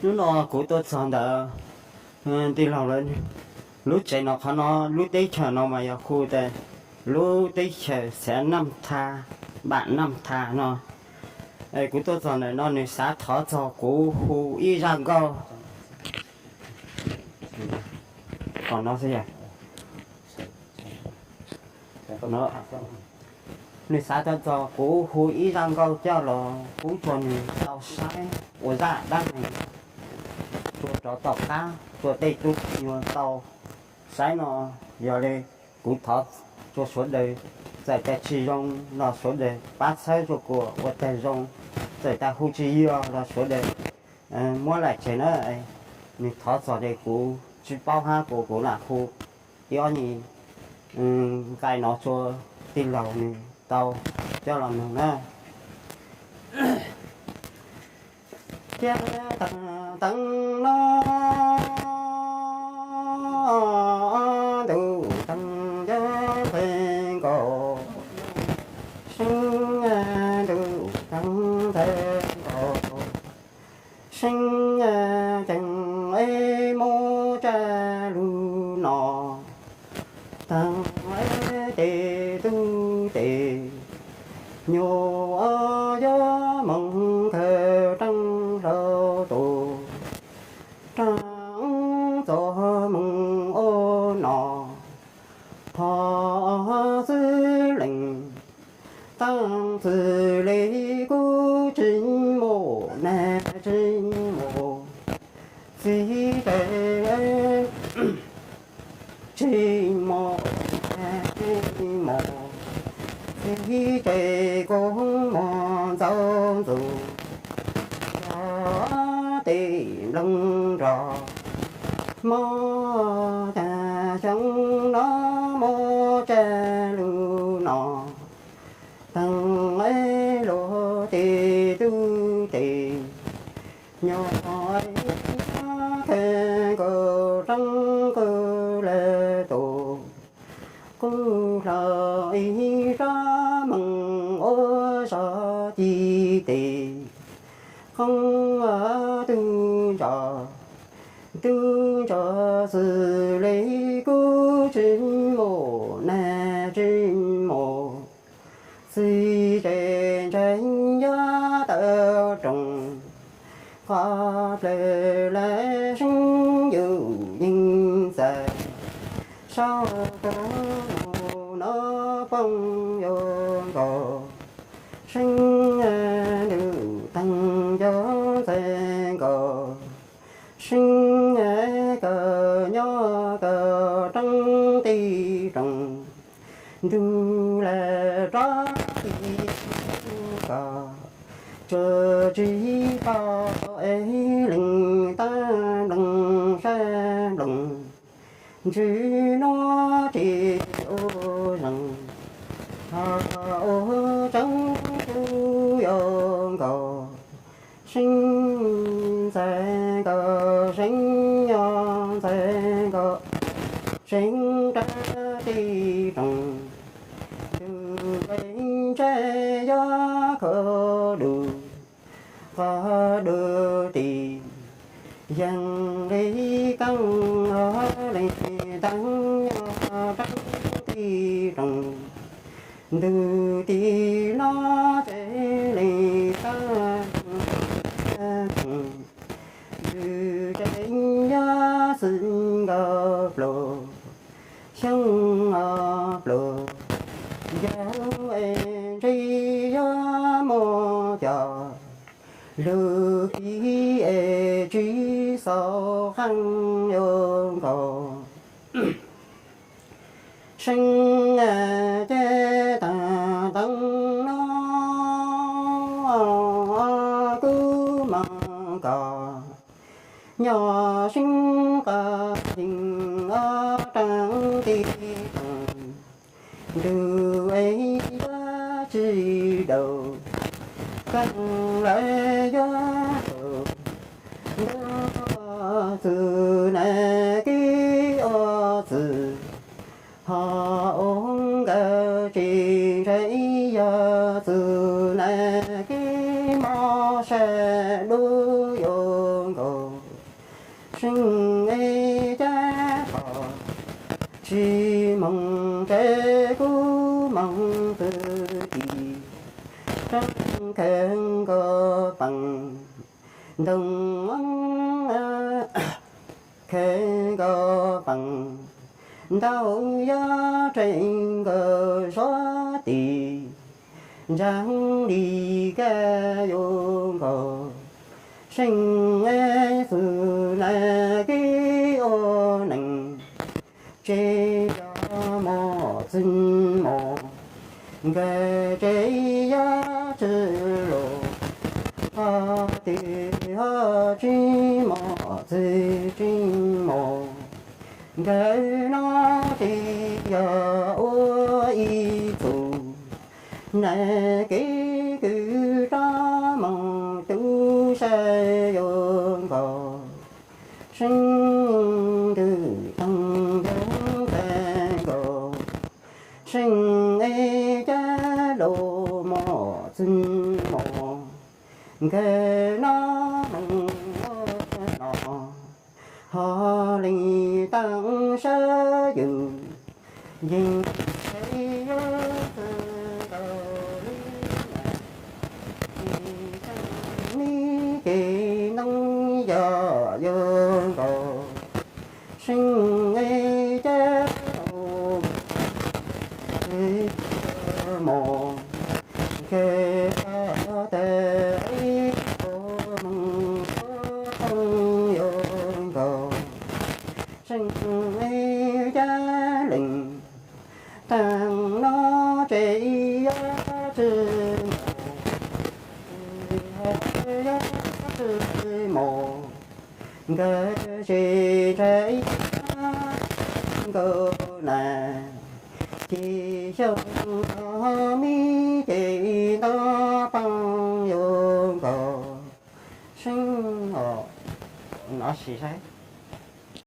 Hnub no kuv tuaj txog ntawm tij laug lawv lub tsev no, qhov no lub teb chaws no mas yog hu tias lub teb chaws Xav Naj Tha, Npam Naj Tha no. Kuv tuaj txog ntawm no nws xav thov txog kuv hu ib zaj nkauj. Nws xav thov txog kuv hu ib zaj nkauj coj los pub rua nws tau saib ua zaj dab neeg rua rov tom qab rua tej tub nyuag tau saib no. Yog li kuv thov rua sawv daws, txawm tias tsis zoo los sawv daws pab txhawb rua kuv ua tag zoo, txawm tias hu tsis yog los sawv daws muab lam tseg na. Nws thov txog li kuv tsis paub hab kuv, kuv lam hu ib ob nyuag nqai no rua tij laug nws tau coj los noog na. Tias teev teev no, ntuj teev ncav nqes nkaus, seeb ntuj teev ncav nqes nkaus, seeb ceev eb muab tsa lug no, teev eb tes tub tes nyuam, yuav moog khaws raj hlau tus, raj txom moog ua no, thov xwb leej taab txwm le kuv tsis muaj nag tsis muaj txiv, tsis muaj nag tsis muaj txiv, ces kuv muaj ntxauv ntxug yog tej nplooj nrog mov, tag xyoo no muab tsa lug no, teev eb luag tes tub tes nyuam, khaws nkaus roob kws lawm tus, kuv hlo ib sab moog ua zog ci tes, qoob tub ntsos, tub ntsos xwb le kuv tsis muaj nag tsis muaj txiv, ces ntseeg yog tawm roog qhov plawg lawm seeb yus yeej txawj saib kuv mus no poob yuav nkaus, seeb ntuj teev ncav nqes nkaus, seeb kawg nyob kawg roob tij rooj, ntug lawm rov ti koj, tsuas tsis pom es leej taab nplooj sab nplooj, ntswg nuav tsis ua zeeg, ho ua tseeb kuv yuav nkaus, seeb ntxais nkaus seeb nyob ntxais nkaus seeb roob tij rooj, ntug le ntseg yog khaus dug, qhov dug tim yeej le kaaj, leej taab nyob roob tij rooj, ntug tim no tsev leej taab, ntug tsev yog xwb nkaus pluag, xyoo pluag, yog es ntshe yog muaj cov lug kis es tsis xaus qeej yuav nkaus, seeb ces taag teeb no kuv moog koj nyob seeb qab yeej ob roob tij rooj, ntug es yog tsis daus, kaaj lawm yog daus, ntuj txug nag kib ua txwv, ho ua nkaus tsis ntseeg yog txug nag kib mob sab dub seej ib cab qos, tsis moog tsev kuv moog txwv ci, seej khawv nkaus peem ntoo, khawv nkaus peem ntau, yog tseem nkaus suav tis, ntsaag li kag yuav nkaus, seej xwm na kib ua neeg, tsev yog mos txwg mos, nkawd tsev yog tsi lug, ho twb ho tsi mos txwg tsi mos, nkawd no tsev yog ua ib txug, na kev kws rov moog tub saib yuav nkaus, seej ntws toog yoog tag nkaus, seej ib cab lug mos txwg mos, nkawd no moog ua no, ho leej taag sab yug, yeej tsev yuav txwv nkaus li na, tsis tseem li ces ntoo yog yuav nkaus, seej ib cab lug mos, nkawd tag ib tug moog suav toog yuav nkaus, seej ib cab leej taag no tsev yog tsi mos, yog tsi mos, nkawd tsev ntshai nkaus na, ces xyoo no mib ces nto poob yuav nkaus, seej os, no sis saib,